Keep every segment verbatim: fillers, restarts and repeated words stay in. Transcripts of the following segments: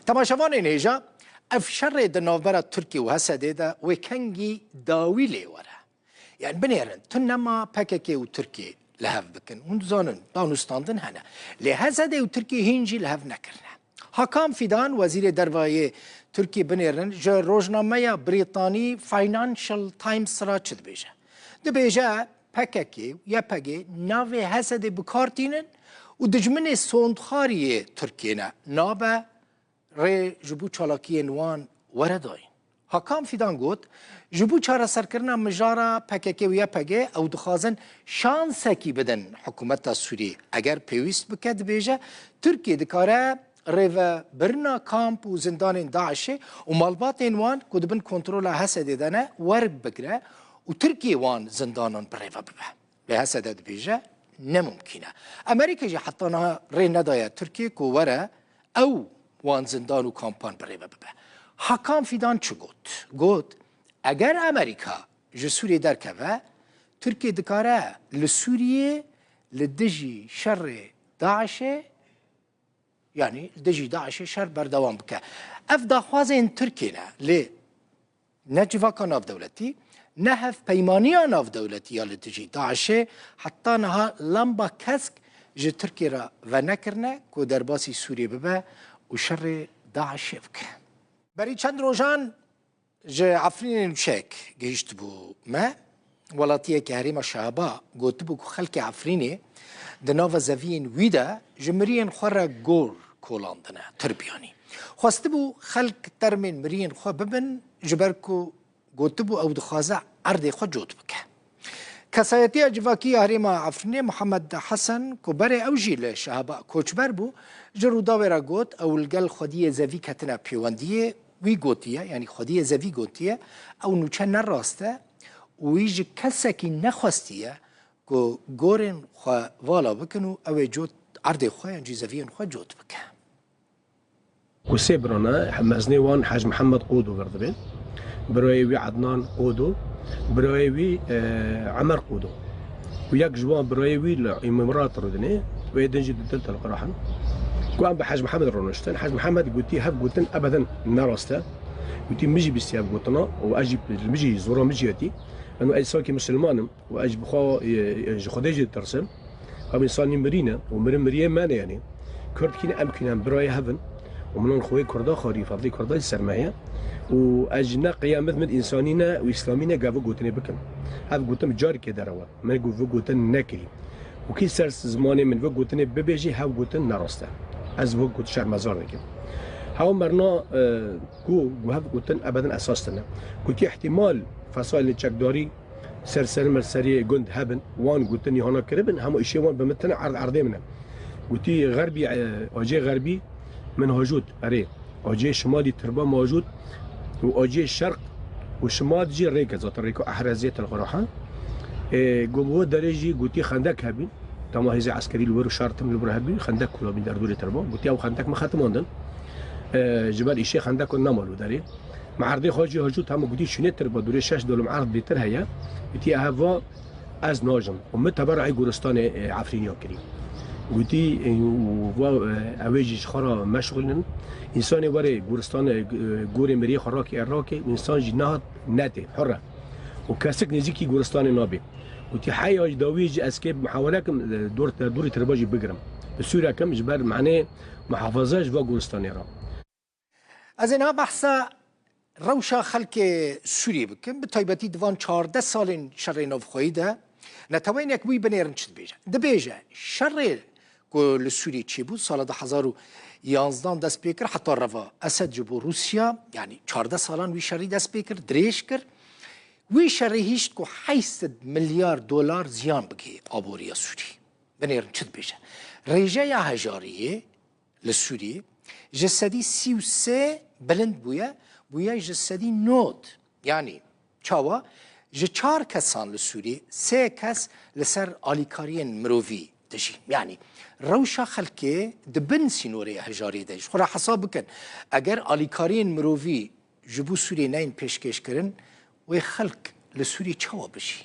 Temaşevanên hêja, ev şerê di navbera Tirkiye û Hesedê de wê kengî dawî lê were. Yani binêrin, tu nema P K K û Tirkiye li hev bikin. Hûn dizanin, danûstandin hene. Lê Hesedê û Tirkiye hîn jî li hev nekirine. Hakan Fidan, wezîrê derve yê Tirkiye, binêrin, ji rojnameya Brîtanî Financial Times re çi dibêje? Dibêje, P K K û Y P G navê Hesedê bi kar tînin û dijminê sondxarî yê Tirkiye ne. Nabe rê ji bo çalakiyên wan were dayîn. Hakan Fidan got, ji bo çareserkirina mijara P K K û Y P G ew dixwazin şansekî bidin hikûmeta Sûriyê. Eger pêwîst bike, dibêje, Tirkiye dikare rêvebirina kamp û zindanên DAIŞê û malbatên wan ku di bin kontrola Hesedê de ne werbigire û Tirkiye wan zindanan birêve bibe. Lê Hesede dibêje, ne mimkîn e. Amerîka jî heta niha rê nedaye Tirkiye ku were ew wan zindan û kampan birêve bibe. Hakan Fidan çi got? Got, eger Amerîka ji Sûriyê derkeve, Tirkiye dikare li Sûriyê li dijî şerê DAIŞê, yanî li dijî DAIŞê şer berdewam bike. Ev daxwazên Tirkiye ne, lê ne civaka navdewletî, ne hevpeymaniya navdewletî ya li dijî DAIŞê heta niha lamba kesk ji Tirkiye re venekirine ku derbasî Sûriyê bibe û şerê DAIŞê bike. Berî çend rojan ji Efrînê nûçeyek gihîştibû me. Welatiyeke herêma Şehaba gotibû ku xelkê Efrînê di nava zeviyên wî de ji miriyên xwe re gor kolandine, tirbiyanî. Xwestibû xelk termên miriyên xwe bibin, ji ber ku gotibû ew dixwaze erdê xwe cot bike. Kesayetiya civakî ya herêma Efrînê Muhammed Hesen, ku berê ew jî li Şehaba koçber bû, ji Rûdawê re got, ew li gel xwediyê zevî ketine pêwendiyê, wî gotiye, yanî xwediyê zevî gotiye, ew nûçe ne rast e û wî ji kesekî nexwestiye ku gorên xwe vala bikin û ew ê cot erdê xwe yan jî zeviyên xwe cot bike. Ku sê bira ne, mezinê wan Hec Mihemed Qodo vir dibe. Birayê wî Ednan Qodo, birayê wî, e, Emer Qodo. Û yek ji wan birayê wî li Îmîrat rûdinê, wê din jî di dil telqirahin. Ku em bi Hec Mihemed rûniştin. Hec Mihemed gotî, hev gotin ebeden ne rast e. Gotî, min jî bîstiye ev gotina û ez jî, min jî zora min jî yetî. Eno ez sakî misilman im û ez ji bi xwe, e, e, ji Xwedê jî ditirsim. Ev însanî mirî ne û mirin miriyê me ne, yanî Kurd kî ne, em kî ne, em birayê hev in û minan xweyê Kurda xwarî, fedlê Kurda jî ser me heye û ez ji ne qiyamet min însanî ne û îslamî ne, gava gotinê bikim. Ev gotin carikê derewe. Min got, vê gotin nekirî. Û kî ser zimanê min vê gotinê bibêjî, hev gotin ne rast e. Ez vê got şermezar dikim. Hew merna, e, ku, ku hev gotin ebeden esas tine. Ku kî ihtimal fesalê çekdarî ser serê me serê gund hebin, wan gotin îhana kiribin, hema îşê wan bi min tine erd erdê min e. Gotî, Xerbî, e, acê Xerbî min hajot, erê. Acê şimalî tirba majût û acê şerq û şimal jî rêk e, zaten rêka Ehrezê, Telqiraha. E, go bi wê derê jî gotî xendek hebîn. Dema hêzê eskerî li wir û şer tim li wir hebî, xendek kula bîn derdorê tirba. Gotî ew xendek me xetimandin. E, ji ber îşê xendek nema li derê. Me erdê xwe jî hajût hema gotî şûnê tirba, dûrê şeş dolum erd bêtir heye. Gotî ev va ez najim. Û min teberayê goristanê, e, Efrîniya kirî. Gotî, e, û va, e, ew ê jî ji xwe re meşxulin. Însanê were goristan, e, gorê miriyê xwe rakê, e, rakê, însan jî nehat netê, hur e. Û kesik nêzîkî goristanê nabe. Gotî, heya ji dawiyê jî ez kê mihawele kim, e, dor, derdorê tirba jî bigirim. Bi sûre kim ji ber manê muhafaza ji va goristanê re. Ez ê niha behsa rewşa xelkê Sûriyê bikim, bi taybetî di van çardeh salên şerê navxweyî de. Neteweynek wî binêrin çi dibêje. Dibêje, şerê ku li Sûriyê çêbû, sala du hezar û yanzdan dest pê kir, heta reva Esed ji bo Rûsya, yanî çardeh salan wî şerî dest pê kir, dirêj kir. Wî şerê hîşt ku heyşt sed milyar dolar ziyan bigihê aboriya Sûriyê. Binêrin çi dibêje. Rêjeya hejariyê li Sûriyê ji sedî sî û sê bilind bûye, bûye ji sedî nod. Yanî çawa? Ji çar kesan li Sûriyê sê kes li ser alîkariyên mirovî dijîn. Yanî rewşa xelkê di bin sînorê hejariyê de. Ji xwe re hesab bikin. Eger alîkariyên mirovî ji bo Sûriyê neyên pêşkêşkirin, wê xelk li Sûriyê çawa bijî?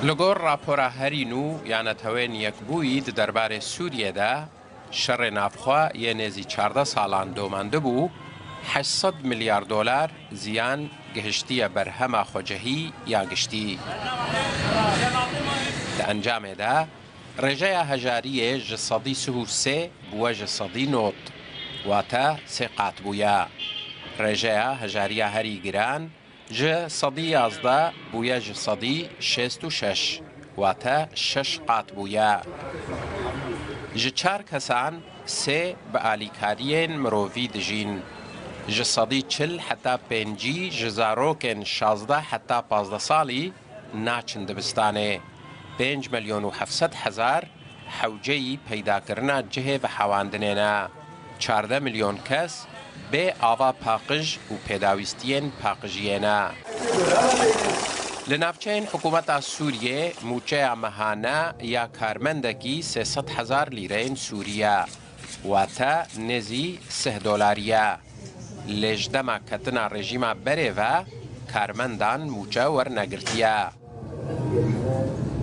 Li gor rapora herî nû ya Neteweyên Yekbûyî di derbarê Sûriyê de, şerê navxwe yê nêzî çardeh salan domandibû, heşt sed milyar dolar ziyan gihiştiye berhema xwecihî ya giştî. Di encamê de, rêjeya hejariyê ji sedî sih û sê bûye ji sedî nod, wate sê qat bûye. Rêjeya hejariya herî giran ji sedî yazdeh bûye ji sedî şêst û şeş, wate şeş qat bûye. Ji çar kesan sê bi alîkariyên mirovî dijîn. Ji sedî çil heta pêncî ji zarokên şazdeh heta pazdeh salî naçin dibistanê. Pênc milyon û heft sed hezar hewceyî peydakirina cihê vehewandinê ne. Çardeh milyon kes bê ava paqij û pêdawîstiyên paqijiyê ne. Li navçeyên hikûmeta Sûriyê mûçeya mehane ya karmendekî sê sed hezar lîreyên Sûrî ye, wate nêzî sih dolarî ye. Lê ji dema ketina rejîma berê ve karmendan mûçe wernegirtiye.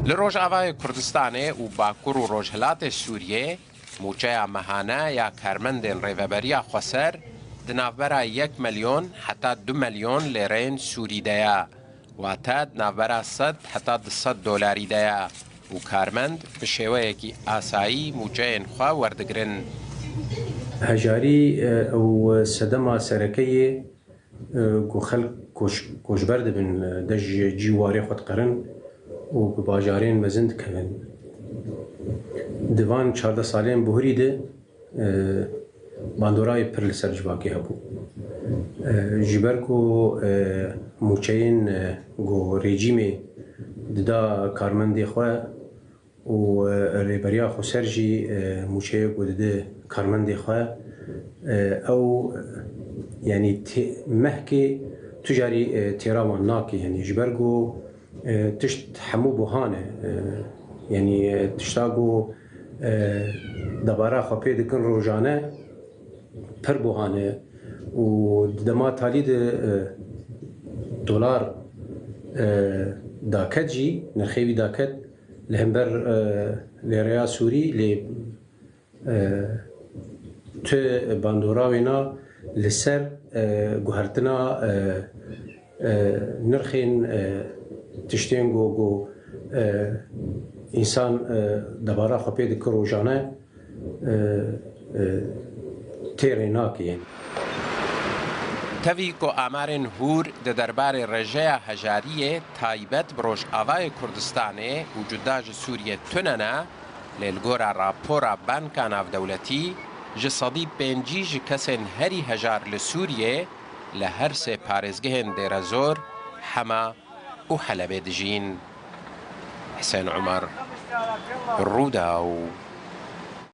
Li Rojavayê Kurdistanê û Bakur û Rojhilatê Sûriyê mûçeya mehane ya karmendên Rêveberiya Xweser di navbera yek milyon heta du milyon lêreyên Sûrî de ye, wate di navbera sed heta du sed dolarî de ye û karmend bi şêweyekî asayî mûçeyên xwe werdigirin. Hejarî, e, ew sedema sereke ye, e, ku xelk koç-, koçber dibin, e, dest ji cî û warê xwe dikerin û bi bajarên mezin dikevin. Di van çardeh salên bihurî de, e, bandorayê pir li ser civakê hebû. E, ji ber ku, e, mûçeyên, e, ku rejîmê dida karmendê xwe, û, e, Rêberiya Xweser jî, e, mûçeyê ku dide karmendê xwe, e, ew, e, yanî tê-, mehkê tu carî, e, têra wan nake, yanî ji ber ku, e, tişt hemû buhan e, e, yanî, e, tişta ku, e, debara xwe pê dikin rojane pir buhan e û di dema talî de, e, dolar, e, daket jî, nirxê wî daket, li hember, e, lêreya Sûrî, lê, e, tu bandora wêna li ser, e, guhertina, e, e, nirxên, e, tiştên ku, ku, e, însan, e, debara xwe pê dike rojane, e, e, têrê nake. Tevî ku amarên hûr di derbarê rêjeya hejariyê taybet bi Rojavayê Kurdistanê û cuda ji Sûriyê tune ne, lê li gora rapora Banka Navdewletî, ji sedî pêncî ji kesên herî hejar li Sûriyê li her sê parêzgehên Dêrezor, Hema û Helebê dijîn. Hisên Umer, Rûdaw.